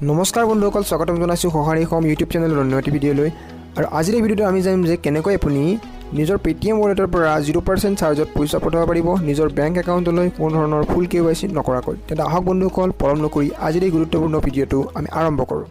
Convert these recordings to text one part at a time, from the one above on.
নমস্কাৰ বন্ধুসকল, স্বাগতম জনাইছোঁ সঁহাৰি অসম ইউটিউব চেনেলৰ অন্য এটি ভিডিঅ'লৈ। আৰু আজিৰ এই ভিডিঅ'টো আমি জানিম যে কেনেকৈ আপুনি নিজৰ পে'টিএম ৱালেটৰ পৰা 0% চাৰ্জত পইচা পঠাব পাৰিব নিজৰ বেংক একাউণ্টলৈ, কোনো ধৰণৰ ফুল কেৱাইচি নকৰাকৈ। তেন্তে আহক বন্ধুসকল, পলম নকৰি আজিৰ এই গুৰুত্বপূৰ্ণ ভিডিঅ'টো আমি আৰম্ভ কৰোঁ।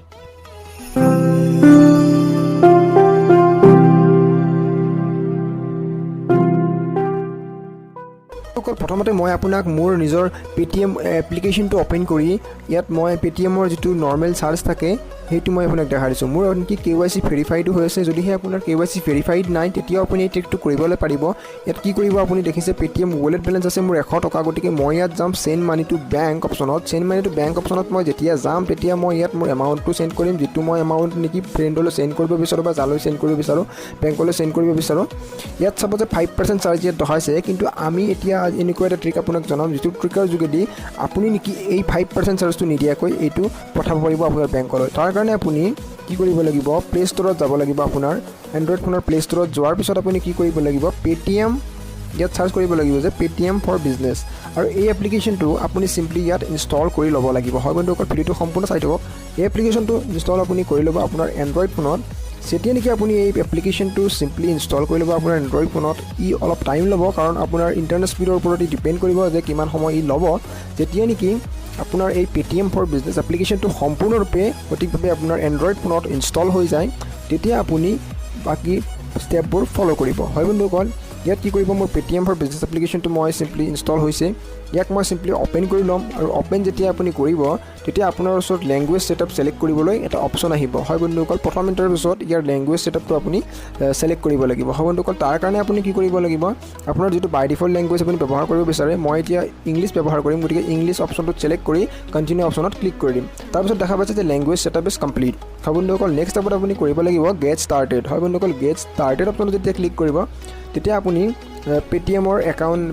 বন্ধুসকল, প্ৰথমতে মই আপোনাক মোৰ নিজৰ পে'টিএম এপ্লিকেশ্যনটো অ'পেন কৰি ইয়াত মই পে'টিএমৰ যিটো নৰ্মেল চাৰ্জ থাকে, সেইটো মই আপোনাক দেখাই দিছোঁ। মোৰ আনকি কেৱাইচি ভেৰিফাইডো হৈ আছে। যদিহে আপোনাৰ কেৱাইচি ভেৰিফাইড নাই, তেতিয়াও আপুনি এই ট্ৰিকটো কৰিবলৈ পাৰিব। ইয়াত কি কৰিব আপুনি দেখিছে, পে'টিএম ৱালেট বেলেঞ্চ আছে মোৰ 100 টকা। গতিকে মই ইয়াত যাম চেণ্ড মানি টু বেংক অপশ্যনত। চেণ্ড মানি টু বেংক অপশ্যনত মই যেতিয়া যাম, তেতিয়া মই ইয়াত মোৰ এমাউণ্টটো চেণ্ড কৰিম, যিটো মই এমাউণ্ট নেকি ফ্ৰেণ্ডলৈ চেণ্ড কৰিব বিচাৰোঁ বা যালৈ চেণ্ড কৰিব বিচাৰোঁ, বেংকলৈ চেণ্ড কৰিব বিচাৰোঁ। ইয়াত চাব যে 5% চাৰ্জ ইয়াত দেখাইছে, কিন্তু আমি এতিয়া এনেকুৱা এটা ট্ৰিক আপোনাক জনাম, যিটো ট্ৰিকৰ যোগেদি আপুনি নেকি এই 5% চাৰ্জটো নিদিয়াকৈ এইটো পঠাব পাৰিব আপোনাৰ বেংকলৈ। তাৰ কাৰণে আপুনি কি কৰিব লাগিব? প্লে' ষ্ট'ৰত যাব লাগিব। আপোনাৰ এণ্ড্ৰইড ফোনৰ প্লে' ষ্ট'ৰত যোৱাৰ পিছত আপুনি কি কৰিব লাগিব? পে'টিএম ইয়াত চাৰ্চ কৰিব লাগিব যে পে'টিএম ফৰ বিজনেছ আৰু এই এপ্লিকেশ্যনটো আপুনি চিম্পলি ইয়াত ইনষ্টল কৰি ল'ব লাগিব। হয় বন্ধুসকল, ভিডিঅ'টো সম্পূৰ্ণ চাই থাকক। এই এপ্লিকেশ্যনটো ইনষ্টল আপুনি কৰি ল'ব আপোনাৰ এণ্ড্ৰইড ফোনত। যেতিয়া নেকি আপুনি এই এপ্লিকেশ্যনটো চিম্পলি ইনষ্টল কৰি ল'ব আপোনাৰ এণ্ড্ৰইড ফোনত, ই অলপ টাইম ল'ব, কাৰণ আপোনাৰ ইণ্টাৰনেট স্পীডৰ ওপৰত ই ডিপেণ্ড কৰিব যে কিমান সময় ই ল'ব। যেতিয়া নেকি আপোনাৰ এই পে'টিএম ফৰ বিজনেছ এপ্লিকেশ্যনটো সম্পূৰ্ণৰূপে সঠিকভাৱে আপোনাৰ এণ্ড্ৰইড ফোনত ইনষ্টল হৈ যায়, তেতিয়া আপুনি বাকী ষ্টেপবোৰ ফ'ল' কৰিব। হয় বন্ধুসকল, ইয়াত কি কৰিব? মোৰ পে'টিএম ফৰ বিজনেছ এপ্লিকেশ্যনটো মই চিম্পলি ইনষ্টল হৈছে, ইয়াক মই চিম্পলি অ'পেন কৰি ল'ম। আৰু অ'পেন যেতিয়া আপুনি কৰিব, তেতিয়া আপোনাৰ ওচৰত লেংগুৱেজ ছেটআপ ছেলেক্ট কৰিবলৈ এটা অপশ্যন আহিব। হয় বন্ধুসকল, প্ৰথম ইণ্টাৰফেচত ইয়াৰ লেংগুৱেজ ছেটআপটো আপুনি ছেলেক্ট কৰিব লাগিব। হয় বন্ধুসকল, তাৰ কাৰণে আপুনি কি কৰিব লাগিব? আপোনাৰ যিটো বাই ডিফল্ট লেংগুৱেজ আপুনি ব্যৱহাৰ কৰিব বিচাৰে, মই এতিয়া ইংলিছ ব্যৱহাৰ কৰিম, গতিকে ইংলিছ অপশ্যনটোত ছেলেক্ট কৰি কণ্টিনিউ অপশ্যনত ক্লিক কৰি দিম। তাৰপিছত দেখা পাইছে যে লেংগুৱেজ ছেটআপ is complete. হয় বন্ধুসকল, নেক্সট ষ্টেপত আপুনি কৰিব লাগিব গেট ষ্টাৰ্টেড। হয় বন্ধুসকল, গেট ষ্টাৰ্টেড অপশ্যনত যেতিয়া ক্লিক কৰিব, তেতিয়া আপুনি পে'টিএমৰ একাউণ্ট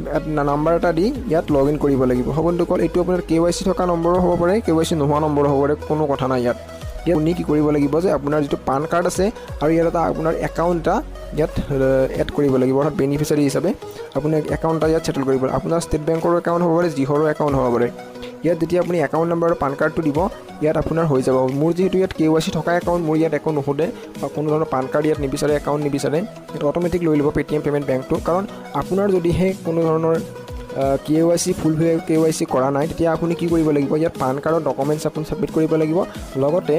নাম্বাৰ এটা দি ইয়াত লগ ইন কৰিব লাগিব। হয় বন্ধুসকল, এইটো আপোনাৰ কেৱাইচি থকা নম্বৰো হ'ব পাৰে, কেৱাইচি নোহোৱা নম্বৰো হ'ব পাৰে, কোনো কথা নাই। ইয়াত ইয়াত আপুনি কি কৰিব লাগিব যে আপোনাৰ যিটো পান কাৰ্ড আছে আৰু ইয়াত এটা আপোনাৰ একাউণ্ট এটা ইয়াত এড কৰিব লাগিব, অৰ্থাৎ বেনিফিচিয়াৰী হিচাপে আপুনি একাউণ্ট এটা ইয়াত ছেটেল কৰিব লাগিব। আপোনাৰ ষ্টেট বেংকৰো একাউণ্ট হ'ব পাৰে, যিহৰো একাউণ্ট হ'ব পাৰে। ইয়াত যেতিয়া আপুনি একাউণ্ট নম্বৰ আৰু পান কাৰ্ডটো দিব, ইয়াত আপোনাৰ হৈ যাব। মোৰ যিহেতু ইয়াত কেৱাইচি থকা একাউণ্ট, মোৰ ইয়াত একো নুসুধে বা কোনো ধৰণৰ পান কাৰ্ড ইয়াত নিবিচাৰে, একাউণ্ট নিবিচাৰে। ইয়াত অট'মেটিক লৈ ল'ব পে'টিএম পে'মেণ্ট বেংকটো। কাৰণ আপোনাৰ যদিহে কোনো ধৰণৰ কেৱাইচি ফুল কেৱাইচি কৰা নাই, তেতিয়া আপুনি কি কৰিব লাগিব? ইয়াত পান কাৰ্ডৰ ডকুমেণ্টছ আপুনি ছাবমিট কৰিব লাগিব, লগতে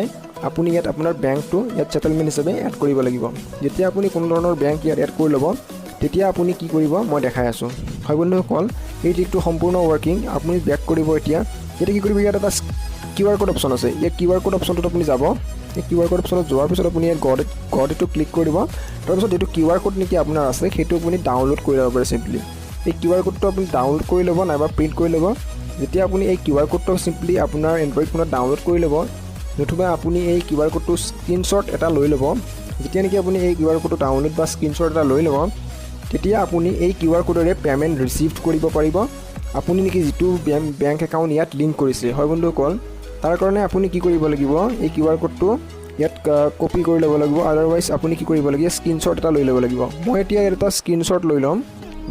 আপুনি ইয়াত আপোনাৰ বেংকটো ইয়াত ছেটেলমেণ্ট হিচাপে এড কৰিব লাগিব। যেতিয়া আপুনি কোনো ধৰণৰ বেংক ইয়াত এড কৰি ল'ব, তেতিয়া আপুনি কি কৰিব মই দেখাই আছোঁ। হয় বন্ধুসকল, এই ট্ৰিকটো সম্পূৰ্ণ ৱৰ্কিং। আপুনি বেক কৰিব এতিয়া। এতিয়া কি কৰিব? ইয়াত এটা কিউ আৰ কোড অপশ্যন আছে। ইয়াত কিউ আৰ কোড অপশ্যনটোত আপুনি যাব। এই কিউ আৰ কোড অপশ্যনত যোৱাৰ পিছত আপুনি ইয়াত গট গট ইটটো ক্লিক কৰি দিব। তাৰপিছত যিটো কিউ আৰ কোড নেকি আপোনাৰ আছে, সেইটো আপুনি ডাউনলোড কৰি ল'ব পাৰে। চিম্পলি এই কিউ আৰ কোডটো আপুনি ডাউনলোড কৰি ল'ব নাইবা প্ৰিণ্ট কৰি ল'ব। যেতিয়া আপুনি এই কিউ আৰ কোডটো চিম্পলি আপোনাৰ এণ্ড্ৰইড ফোনত ডাউনলোড কৰি ল'ব, নতুবা আপুনি এই কিউ আৰ কোডটো স্ক্ৰীনশ্বট এটা লৈ ল'ব। যেতিয়া নেকি আপুনি এই কিউ আৰ কোডটো ডাউনলোড বা স্ক্ৰীনশ্বট এটা লৈ ল'ব, তেতিয়া আপুনি এই কিউ আৰ কোডেৰে পে'মেণ্ট ৰিচিভ কৰিব পাৰিব, আপুনি নেকি যিটো বেংক একাউণ্ট ইয়াত লিংক কৰিছে। হয় বন্ধুসকল, তাৰ কাৰণে আপুনি কি কৰিব লাগিব? এই কিউ আৰ কোডটো ইয়াত কপি কৰি ল'ব লাগিব, আদাৰৱাইজ আপুনি কি কৰিব লাগিব? স্ক্ৰীনশ্বট এটা লৈ ল'ব লাগিব। মই এতিয়া ইয়াত এটা স্ক্ৰীনশ্বট লৈ ল'ম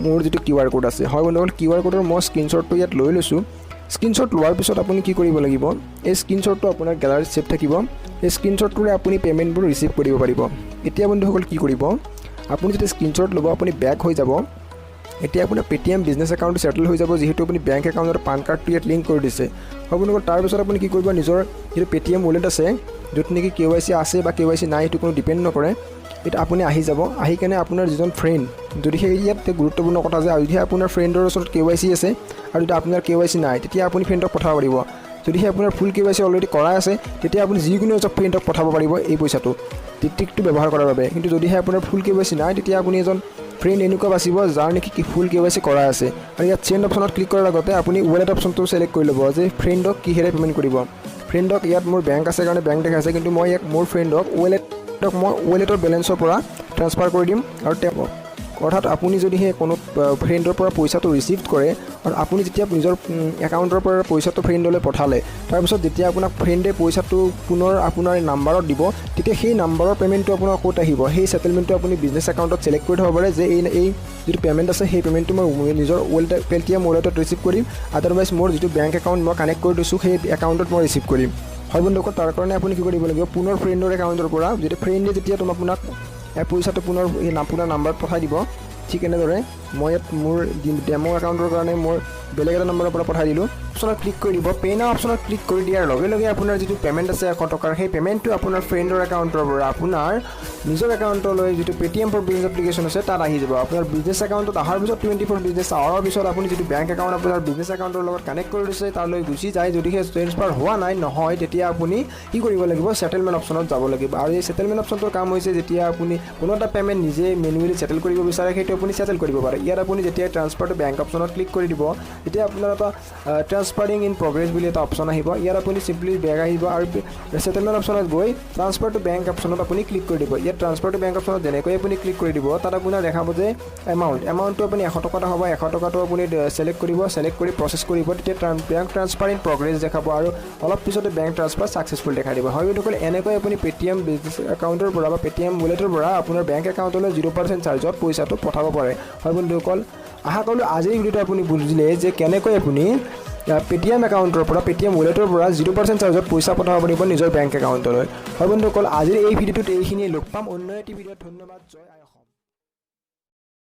মোৰ যিটো কিউ আৰ কোড আছে। হয় বন্ধুসকল, কিউ আৰ কোডৰ মই স্ক্ৰীনশ্বটটো ইয়াত লৈ লৈছোঁ। স্ক্ৰীনশ্বট লোৱাৰ পিছত আপুনি কি কৰিব লাগিব? এই স্ক্ৰীনশ্বটটো আপোনাৰ গেলাৰীত ছেভ থাকিব। এই স্ক্ৰীনশ্বটটোৰে আপুনি পে'মেণ্টবোৰ ৰিচিভ কৰিব পাৰিব। এতিয়া বন্ধুসকল, কি কৰিব আপুনি? যেতিয়া স্ক্ৰীনশ্বট ল'ব, আপুনি বেক হৈ যাব। এতিয়া আপোনাৰ পে'টিএম বিজনেছ একাউণ্টটো ছেটেল হৈ যাব, যিহেতু আপুনি বেংক একাউণ্টৰ পান কাৰ্ডটো ইয়াত লিংক কৰি দিছে। হয় বন্ধুসকল, তাৰপিছত আপুনি কি কৰিব? নিজৰ যিটো পে'টিএম ৱালেট আছে, য'ত নেকি কেৱাইচি আছে বা কেৱাইচি নাই, সেইটো কোনো ডিপেণ্ড নকৰে। এতিয়া আপুনি আহি যাব। আহি কেনে আপোনাৰ যিজন ফ্ৰেণ্ড, যদি সেই ইয়াত গুৰুত্বপূৰ্ণ কথা যে যদিহে আপোনাৰ ফ্ৰেণ্ডৰ ওচৰত কেৱাইচি আছে আৰু যদি আপোনাৰ কেৱাইচি নাই, তেতিয়া আপুনি ফ্ৰেণ্ডক পঠাব পাৰিব। যদিহে আপোনাৰ ফুল কেৱাইচি অলৰেডি কৰাই আছে, তেতিয়া আপুনি যিকোনো এজন ফ্ৰেণ্ডক পঠাব পাৰিব এই পইচাটো ট্ৰিকটো ব্যৱহাৰ কৰাৰ বাবে। কিন্তু যদিহে আপোনাৰ ফুল কেৱাইচি নাই, তেতিয়া আপুনি এজন ফ্ৰেণ্ড এনেকুৱা বাচিব যাৰ নেকি ফুল কেৱাইচি কৰা আছে। আৰু ইয়াত চেণ্ড অপশ্যনত ক্লিক কৰাৰ আগতে আপুনি ৱালেট অপশ্যনটো ছেলেক্ট কৰি ল'ব যে ফ্ৰেণ্ডক কিহেৰে পে'মেণ্ট কৰিব। ফ্ৰেণ্ডক ইয়াত মোৰ বেংক আছে কাৰণে বেংক দেখাইছে, কিন্তু মই ইয়াক মোৰ ফ্ৰেণ্ডক ৱালেটক মই ৱালেটৰ বেলেঞ্চৰ পৰা ট্ৰান্সফাৰ কৰি দিম। আৰু তেওঁ অৰ্থাৎ আপুনি যদি সেই কোনো ফ্ৰেণ্ডৰ পৰা পইচাটো ৰিচিভ কৰে আৰু আপুনি যেতিয়া নিজৰ একাউণ্টৰ পৰা পইচাটো ফ্ৰেণ্ডলৈ পঠালে, তাৰপিছত যেতিয়া আপোনাক ফ্ৰেণ্ডে পইচাটো পুনৰ আপোনাৰ নাম্বাৰত দিব, তেতিয়া সেই নাম্বাৰৰ পে'মেণ্টটো আপোনাৰ ক'ত আহিব? সেই ছেটেলমেণ্টটো আপুনি বিজনেছ একাউণ্টত ছেলেক্ট কৰি থ'ব পাৰে যে এই যিটো পে'মেণ্ট আছে, সেই পে'মেণ্টটো মই নিজৰ ৱালেট, পে'টিএম ৱালেটত ৰিচিভ কৰিম, আদাৰৱাইজ মোৰ যিটো বেংক একাউণ্ট মই কানেক্ট কৰি দিছোঁ, সেই একাউণ্টত মই ৰিচিভ কৰিম। হয় বন্ধুসকল, তাৰ কাৰণে আপুনি কি কৰিব লাগিব? পুনৰ ফ্ৰেণ্ডৰ একাউণ্টৰ পৰা যেতিয়া ফ্ৰেণ্ডে যেতিয়া তোমাক আপোনাক এই পইচাটো পুনৰ এই আপোনাৰ নাম্বাৰত পঠাই দিব, ঠিক এনেদৰে মই ইয়াত মোৰ ডেম' একাউণ্টৰ কাৰণে মোৰ বেলেগ এটা নম্বৰৰ পৰা পঠাই দিলোঁ। অপশ্যনত ক্লিক কৰি দিব। পে' নাও অপশ্যনত ক্লিক কৰি দিয়াৰ লগে লগে আপোনাৰ যিটো পে'মেণ্ট আছে 100 টকাৰ, সেই পে'মেণ্টটো আপোনাৰ ফ্ৰেণ্ডৰ একাউণ্টৰ পৰা আপোনাৰ নিজৰ একাউণ্টলৈ, যিটো পে'টিএম ফৰ বিজনেছ এপ্লিকেশ্যন আছে, তাত আহি যাব। আপোনাৰ বিজনেছ একাউণ্টত অহাৰ পিছত 24 বিজনেছ আৱাৰৰ পিছত আপুনি যিটো বেংক একাউণ্ট আপোনাৰ বিজনেছ একাউণ্টৰ লগত কানেক্ট কৰি দিছে, তালৈ গুচি যায়। যদিহে ট্ৰেন্সফাৰ হোৱা নাই নহয়, তেতিয়া আপুনি কি কৰিব লাগিব? ছেটেলমেণ্ট অপশ্যনত যাব লাগিব। আৰু এই ছেটেলমেণ্ট অপশ্যনটোৰ কাম হৈছে, যেতিয়া আপুনি কোনো এটা পে'মেণ্ট নিজে মেনুৱেলি ছেটেল কৰিব বিচাৰে, সেইটো আপুনি ছেটেল কৰিব পাৰে। ইয়াত আপুনি যেতিয়া ট্ৰান্সফাৰ টু বেংক অপশ্যনত ক্লিক কৰি দিব, তেতিয়া আপোনাৰ এটা ট্ৰান্সফাৰিং ইন প্ৰগ্ৰেছ বুলি এটা অপশ্যন আহিব। ইয়াত আপুনি চিম্পলি বেক আহিব আৰু ছেটেলমেণ্ট অপশ্যনত গৈ ট্ৰান্সফাৰ টু বেংক অপশ্যনত আপুনি ক্লিক কৰি দিব। ইয়াত ট্ৰান্সফাৰ টু বেংক অপশ্যনত যেনেকৈ আপুনি ক্লিক কৰি দিব, তাত আপোনাৰ দেখাব যে এমাউণ্টটো আপুনি 100 টকা হ'ব। 100 টকাটো আপুনি ছিলেক্ট কৰিব, ছিলেক্ট কৰি প্ৰচেছ কৰিব। তেতিয়া বেংক ট্ৰান্সফাৰ ইন প্ৰগ্ৰেছ দেখাব আৰু অলপ পিছতে বেংক ট্ৰান্সফাৰ ছাকচেছফুল দেখাই দিব। হয় বন্ধুসকল, এনেকৈ আপুনি পে'টিএম বিজনেছ একাউণ্টৰ পৰা বা পে'টিএম ৱালেটৰ পৰা আপোনাৰ বেংক একাউণ্টলৈ 0% চাৰ্জত পইচাটো পঠাব পাৰে। হয় বন্ধুসকল, আশা কৰিলোঁ আজিৰ ভিডিঅ'টো আপুনি বুজিলে যে কেনেকৈ আপুনি পে'টিএম একাউণ্টৰ পৰা, পে'টিএম ৱালেটৰ পৰা 0% চাৰ্জত পইচা পঠাব পাৰিব নিজৰ বেংক একাউণ্টলৈ। হয় বন্ধুসকল, আজিৰ এই ভিডিঅ'টোত এইখিনিয়ে। লগ পাম অন্য এটি ভিডিঅ'ত। ধন্যবাদ। জয় আই অসম।